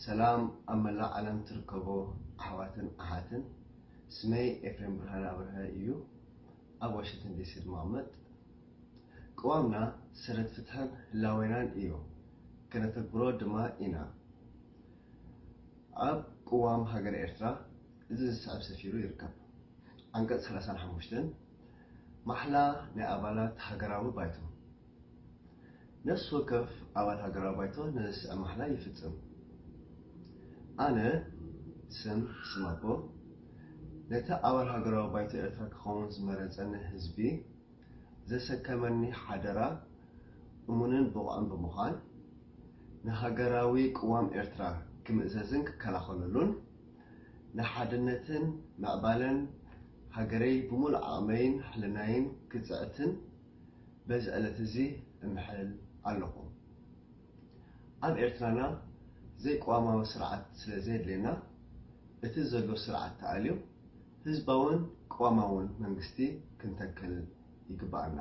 ሰላም ኣብ መላእ ዓለም ትርከቦ ኣሕዋትን ኣሓትን፣ ስመይ ኤፍሬም ብርሃን ኣብርሀ እዩ። ኣብ ዋሽንግተን ዲሲ ድማ እቕመጥ። ቅዋምና ሰረት ፍትሕን ህላዌናን እዩ፣ ከነተግብሮ ድማ ኢና። ኣብ ቅዋም ሃገር ኤርትራ እዚ ዝስዕብ ሰፊሩ ይርከብ። ዓንቀጽ ሰላሳን ሓሙሽተን፣ ማሕላ ናይ ኣባላት ሃገራዊ ባይቶ። ነፍሲ ወከፍ ኣባል ሃገራዊ ባይቶ ነዚ ዝስዕብ ማሕላ ይፍጽም። ኣነ፣ ስም ስም ኣቦ፣ ነቲ ኣባል ሃገራዊ ባይቶ ኤርትራ ክኸውን ዝመረጸኒ ህዝቢ ዘሰከመኒ ሓደራ እሙንን ብቑዕን ብምዃን፣ ንሃገራዊ ቅዋም ኤርትራ ክምእዘዝን ክከላኸለሉን፣ ንሓድነትን ምዕባለን ሃገረይ ብምሉእ ዓቕመይን ሕልናይን ክጽዕትን በዚ ዕለት እዚ እምሕል ኣለኹ። ኣብ ኤርትራና ዘይቅዋማዊ ስርዓት ስለ ዘየድልየና፣ እቲ ዘሎ ስርዓት ተኣልዩ ህዝባውን ቅዋማውን መንግስቲ ክንተክል ይግብኣና።